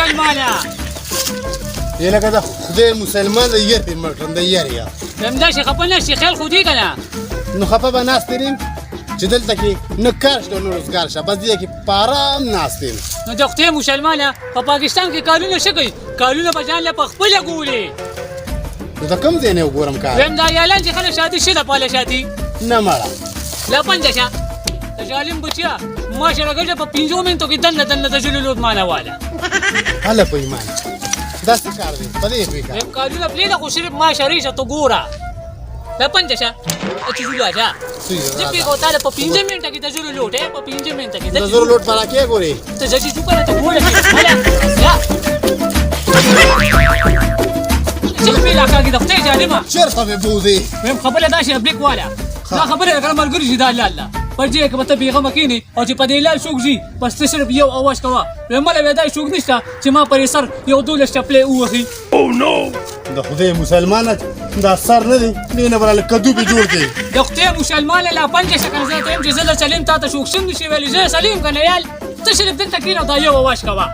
مسلمانه. یې لکه د خدای مسلمان د یر پې مړ کړم د یر یا. همداسې خپه نه شي، خیال خو دی که نه؟ نو خفه به ناست یم چې دلته کې نه کار شته نه روزګار شته، بس دې کې په آرام ناست یم. نو د خدای مسلمانه په پاکستان کې کارونه څه کوي؟ کارونه به ځان له په خپله ګوري. نو د کوم ځای نه وګورم کار؟ وایم دا یالان چې خلک شاتي شه دپاله شاتي. نه مړه. لا پنجه شه د ظالم بچیه، ما سره ګرځه په 5 منټو کې دننه دننه د ژلو لوت مانه واله. هله په ایمان دا څه کار دی په دې پوهېږه. وایم کارونه پرېږده خو صرف ما سره شه ته ګوره. لا پنجه شه چې ځو راځه. زه پېښو تا له په 5 منټه کې د زرو لوټ په 5 منټه کې د زرو لوټ به راکې ګورې. ته ځه چې ځو که نه ته ګوره چې هله یا څه پې لا کاږي د خدای ظالمه. چېرته مې بوځې؟ وایم خبره داسې ابلیک واله دا خبره کړه ملګري چې دا الله الله پر دې کې به ته بېغمه کښېنې او چې په دې لار څوک ځي بس ته صرف یو اواز کوه. وایم مله وایي داسې څوک نشته چې ما پر سر یو 12 چپلۍ ووهي. د خدای مسلمانه دا سر نه دی دې نه به راله کدو پې جوړ کړي. د خدای مسلمانه لا پنجه شه که نه زه ته یم چې زه له سلیم تا ته څوک څنګه شي ویلی زه سلیم که نه یال ته صرف دلته کښېنه او دا یو اواز کوه.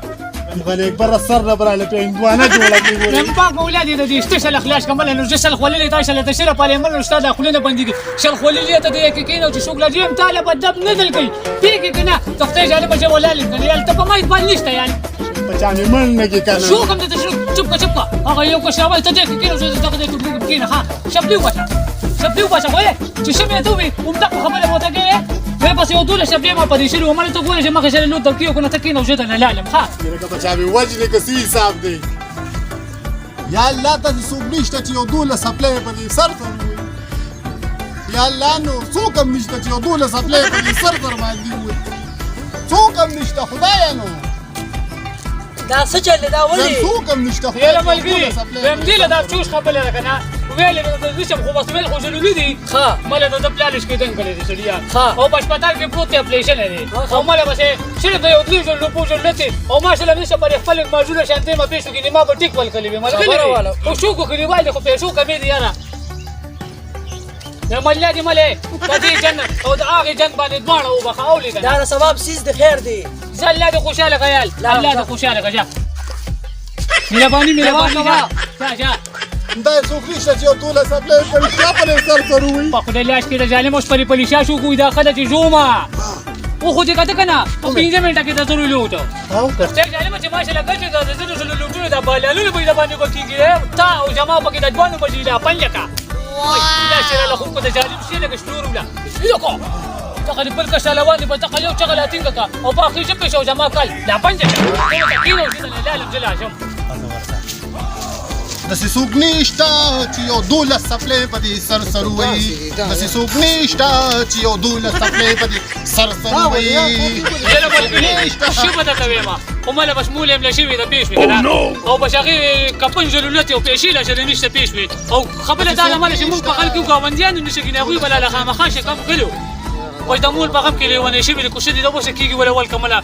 غني اکبر سر نه به راله پې هندوانه جوړه کړي ګورې. وایم پاک مولا دې د دې شته شل خلاص کړه مله نو زه شل خوللې تا شل ته شل پالې مله نو ستا دا خوله نه بندېږي شل خوللې ته دې کې کښېنه او چې څوک لا ځي هم تا له به دب نه دل کوي پېږي که نه د خدای ظالمه زه ولاړ یم که نه یال ته په ما اعتبار نشته یال. په چا مې مړ نه کړې که نه. شوک هم درته شوک چوپ که چوپ که هغه یو کس راوړی ته دې کې کښېنه زه دغه ځای ته کښېنه. ښه شپلي وباسه شپلي وباسه خو یې چې ښه مې ته وي همدغه خبره به ورته کوې. وایي بس یو 12 شپلې ما په دې شلو ومنه ته ګوره چې مخې سره لوټ درکړي او که نه ته کښېنه او زه درنه لاړم. ښه لکه په چا مې وژنې که څه حساب دی. یا الله داسې څوک نشته چې یو 12 څپلۍ په دې سر سر ووهي. یا الله نو څوک هم نشته چې یو 12 څپلۍ په دې سر سر باندې ووهي. څوک هم نشته خدایه نو دا څه چل دی دا ولې؟ څوک هم نشته خدای. یاره ملګري وایم دې له دا چوش خبره ده که نه ویل یې د نشم خو بس ویل خو ضروري دي. ښه مله د ده پلار یې شکېدن کړی دی سړیه. ښه او په هسپتال کې پروت دی اپلېشن دی او مله بس صرف د یو 3 زرو روپو ضرورت دی او ما سره نشته پر خپل مازونه شانتې ما پېښو کې ما به ټیک ورکړی وي ملګري خو څوک کلیوال دي خو پیسو کمې دي یاره. د ملا دې ملې په دې جنګ او د هغې جنګ باندې دواړه وبخښه او لیکنه. دا د ثواب څیز دی خیر دی. زه الله دې خوشحاله کړه یال الله دې خوشحاله کړه. مهرباني مهرباني جا جا. دا څوک نشته چې یو 12 څپلۍ په رښتیا په سر سر ووهي. په خدای لاس کې د ظالم اوس پرې پلیشا شو کوی دا ښه ده چې ځومه و خو دې کته که نه په 5 منټه کې د زرو لوټ. خدای ظالمه چې ما سره ګرځي دا د زرو زرو لوټونه دا بالالونه به یې دباندې وکېږي تا او زما پکې د دواړو مزي لا پنجه که دا چې راله خو د ظالم شي لکه شلور وله لکه دغه د بل کس راله باندې به دغه یو چغه لا ټینګه که او په اخري ژبې شو زما کال لا پنجه که ته کښېنه او زه درنه لالم زه لا ځم. داسې څوک نشته چې یو 12 څپلۍ په دې سر سر ووهي. داسې څوک نشته چې یو 12 څپلۍ په دې سر سر ووهي. یاره ملګري ښه به درته وایم خو مله بس مولې هم له شوې ده پېښ وي که نه او بس هغې کپن ضرورت او پیسې لا سره نشته پېښ وي او خبره دا ده مله چې موږ په خلکو کې ګاونډیانو نشته کېني هغوی به لا له خامخا شي کم کړي بس د مول په غم کې لېونی شوي دي کوڅه دې د اوسه کېږي وله ولکه مله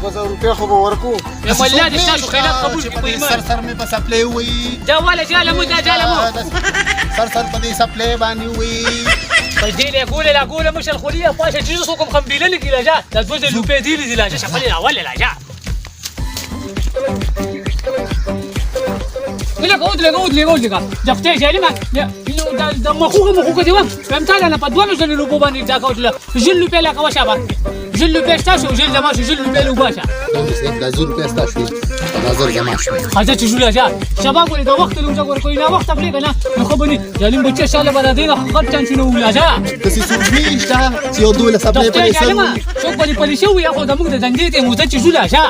2000 روپۍ خو به ورکو. یا ملا دې ستاسو خیرات قبول کړي په ایمان. سر سر مې په څپلۍ ووهي. دا واله جاله مو دا جاله مو. سر سر په دې څپلۍ باندې ووهي. په دې له ګوله لا ګوله مشل خولي پاشه چې څوک هم خمبیله لګي لا جا دا 2000 روپۍ دي دي لا جا شپلې راولې لا جا. لکه ودرېږه ودرېږه ودرېږه د خدای ظالمه نو د مخوغه مخوغه دی وم وایم تا نه په 2000 روپو باندې دا کوله 20 روپۍ لا کوه شابه 20 روپۍ ستا شو 20 زما شو 20 روپۍ له وباسه. دا 0 روپۍ ستا شوې دا 0 زما شوې. ځه چې ځو ځه شبا ګورې د وخت روزه ګورې کوي ناوخته پرېږده نه نو ښه به ني ظالم بچیه شاله به د دې نه غټ چانسونه وولا ځه. داسې څوک نشته چې یو 12 څپلۍ په دې سر ووهي. څوک به دې پلي شوي یا خو زموږ د دندې دی مو ځه چې ځو لا ځه.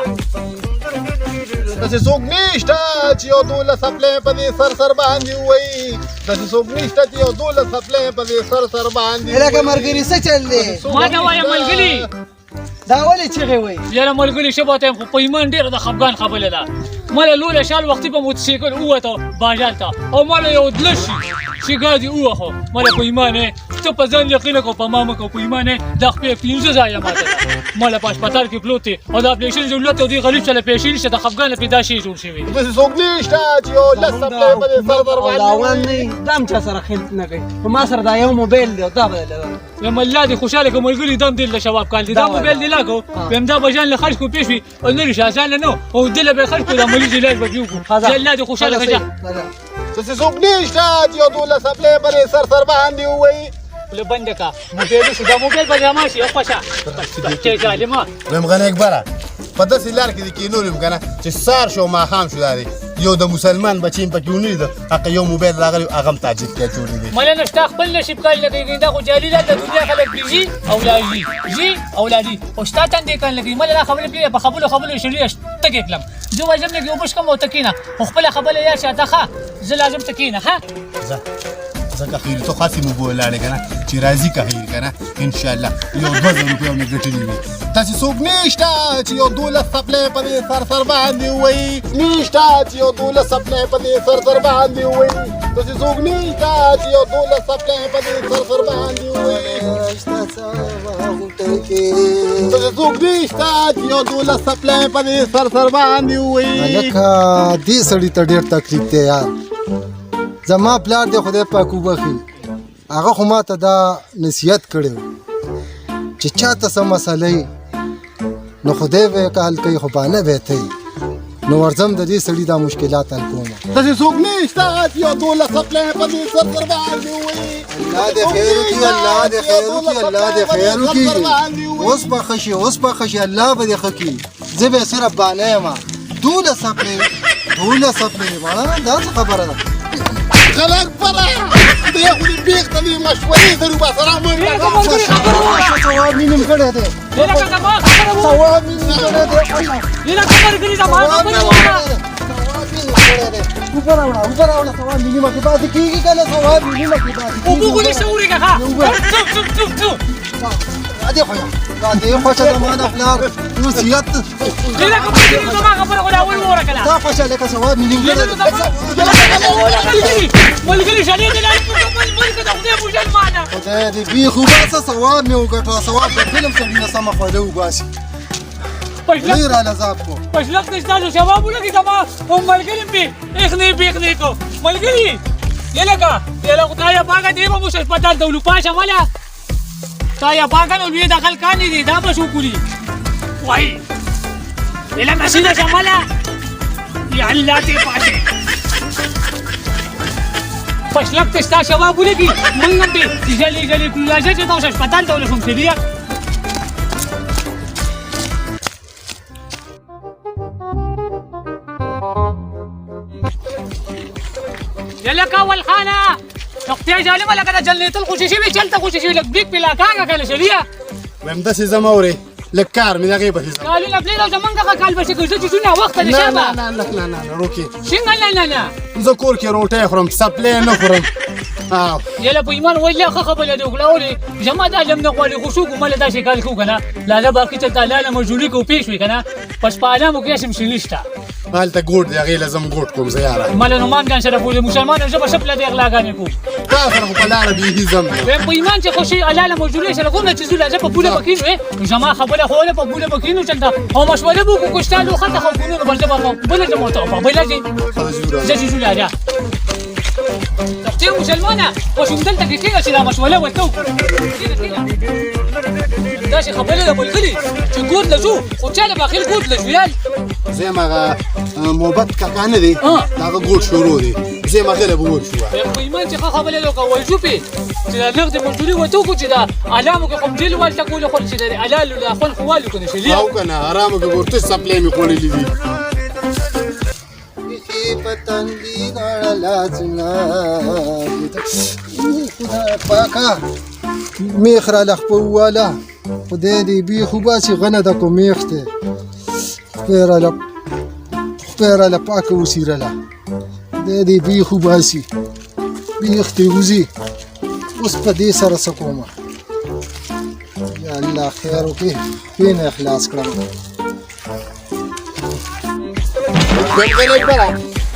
داسې څوک نشته چې یو 12 څپلۍ په دې سر سر باندې ووهي. داسې څوک نشته چې یو 12 څپلۍ په دې سر سر باندې ووهي. لکه ملګري څه چل دی؟ ما ته وایه ملګري دا ولې چیغې وایي؟ یاره ملګري ښه به ته یم خو په ایمان ډېره د خفګان خبره ده. مله لوله شال وختي په موټرسایکل ووته بازار ته او مله یو دله شي چې ګاډي ووهو. مله په ایمان ته په ځان یقین کو، په ما مه کو، په ایمان دا خپې 5 ځایه ماته ده. مله په هسپتال کې پروت دی او د اپرېشن ضرورت او دې غریب سره پیسې نشته، د خفګان نه پرې دا شی جوړ شوی دی. داسې څوک نشته چې یو لس څپلۍ په دې سر در او دا وان باندې نه دا هم چا سره خیل نه کوي، خو ما سره دا یو موبایل دی او دا به لرم. یم الله دې خوشحاله که ملګري، دم دې له شباب کال دی دا دا موبایل دې لا کو. ها. ویم دا به ځان له خرج کو پېښ وي او نه رښه ځان له نو او دله به خرج کو، دا مریض علاج به پرې وکړو. ښه. الله دې خوشحاله که. داسې څوک نشته چې یو دولس څپلۍ په دې سر سر باندې ووهي. له بنده کا موبایل شو، دا موبایل به زما شي. خوښه چې ظالمه. وایم غني اکبره، په داسې لار کې دې کېنولم که نه چې سهار شو ماښام شو، دا دی یو د مسلمان بچی مې پکې ونه لیده. هغه یو موبایل راغلی، هغه هم تاجک کې اچولی دی. مله نو ستا خپل نصیب کار لګېږي، دا خو جعلي ده. د دنیا خلک دي ځي او لا ځي، ځي او لا ځي، خو ستا تندې کار لګېږي. مله دا خبرې پرېږده، په خبرو خبرو شریعه تږی کړم. زه وایم لږ اوبه څښم او ته کښېنه، خو خپله خبره یاد ساته. ښه، زه لازم ته کښېنه. ښه ځه ځکه خیر ته خاصې مو ولاړې که نه چې راځي که خیر که نه انشاءالله یو 2000 روپۍ مې ګټلې وي. داسې څوک نشته چې یو دولس څپلۍ په دې سر سر باندې ووهي. نشته چې یو دولس څپلۍ په دې سر سر باندې ووهي. داسې څوک نشته چې یو دولس څپلۍ په دې سر سر باندې ووهي. داسې څوک نشته چې یو دولس څپلۍ په دې سر سر باندې ووهي. هلکه دې سړي ته ډېر تکلیف دی یار. زما پلار دې خدای پاک وبخښي، هغه خو ما ته دا نصیحت کړی و چې چا ته څه مسله وي نو خدای به یې حل کوي، خو بانه به یې ته وي. نو ورځم د دې سړي دا مشکلات حل کوم. داسې څوک نشته چې یو دولس څپلۍ په دې سر سر باندې ووهي. الله دې خیر وکړي، الله دې خیر وکړي، الله دې خیر وکړي. اوس به ښه شي، اوس به ښه شي، الله به دې ښه کړي. زه به یې صرف بانه یم. دولس څپلۍ، دولس څپلۍ، مړه دا څه خبره ده؟ غلط پره دی خو دې بیخ ته دې مشورې درو به سره مونږ. ثواب مې نیم کړی دی. لکه زما خبره وه. ثواب مې نیم کړی دی. لکه ملګري زما خبره وه. ثواب مې نیم کړی دی. اوبه راوړه، اوبه راوړه. ثواب مې نیمه کې پاتې کېږي که نه؟ ثواب مې نیمه کې پاتې کېږي. اوبه خو نشته، ورېږه. ښه، څو څو څو څو. را دې خویا، را دې خوښه زما د پلار نصیحت. لکه ملګري زما خبره خو دا اول وره که نه. تا خوښه لکه ثواب مې نیم کړی دی. ملګري شلې دې ملک د خدای مسلمانه. خدای دې بیخ وباسه، ثواب مې وګټه. ثواب د فلم سړي نه سمه خوله وباسي. لوی راله ځاب کو. پښلک دې ستاسو ثواب ولګي. زما هم ملګري مې اخنې بیخنې کو ملګري. یلکه یله خدای پاکه دې به مو هسپتال ته ولو پاشه. مله تا یا پاکه نو لوی دخل کانې دي، دا به شو کولي وای. یلکه سیده شه مله. یا الله دې پاشه. پښلک ته ستا ثواب ولګي. موږ هم دې جلې جلې کړو. راځه چې تاسو هسپتال ته ولو شم. یلکه ولخانه نقطې ظالمه، لکه د جنیتل خوشې شوي چلته خوشې شوي، لږ بریک پې لا کاږه که نه شریه. وایم داسې ځم اورې لږ کار مې د هغې پسې ځم. کالونه پرېږده او زمونږ دغه کال به شي که زه چې ځو ناوخته دی. نه. شابه. نه نه نه نه نه روکې. څنګه نه نه نه؟ زه کور کې روټۍ خورم، څپلۍ نه خورم. یله په ایمان ویل ښه خبره دې وکړه. ولې زما دا لم نه غواړي خو څوک مله داسې کال کوو که نه. لاله باقي چلته لاله مزدوري کوو پېښ وي که نه، پس په علامو کې هسې هم نشته. هلته ګوټ دی، هغې له ځم ګوټ کوم زه یاره. مله نو مان ځان سره بولي مسلمان، زه به څه پله دې غلاګانې کوم؟ تا سره خو په لاره بیخي ځم. وایم په ایمان چې خوشي حلاله مزدوري سره کوم نه چې ځو. لاځه په پوله به کښېنو. زما خبره خو وله په پوله به کښېنو چلته او مشوره به وکړو که ستا لوښه ته خو کونو نو بل زه به بله ځم ورته په بله ځي. زه چې ځو لاځه ته مسلمانه اوس همدلته کې کښېنه چې دا مشوره ورته وکړو. کښېنه کښېنه. داسې خبره ده ملګري چې ګوت له ځو، خو چا له به اخر ګوت له ځو یار. زه یم هغه محبت کاکا نه دی، د هغه ګوټ شروع دی. زه یم هغه له به ورشو. په ایمان چې ښه خبره ده وکړه. ورځو پې چې دا نغدې مزدوري ورته وکړو چې دا علامو کې کوم جیل والته کولو خو چې د حلالو دا خوند خو والو که نه شي. او که نه ارامو کې ګور تش څپلۍ مې خوړلې دي. په تندي غاړه لاسونه. خدای پاکه میخ راله خپه وواله. خدای دې بیخ وباسي، غنه د کوم میخ دی. خدای راله پاکه وڅیرله. خدای دې بیخ وباسي، بیخ دې وځي. اوس په دې سره څه کومه؟ یا الله خیر وکړي، پې نه خلاص کړم. غلې بره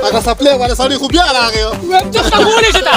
هغه سپلې والا سړی خو بیا راغی. وایم څه کولی شې تا؟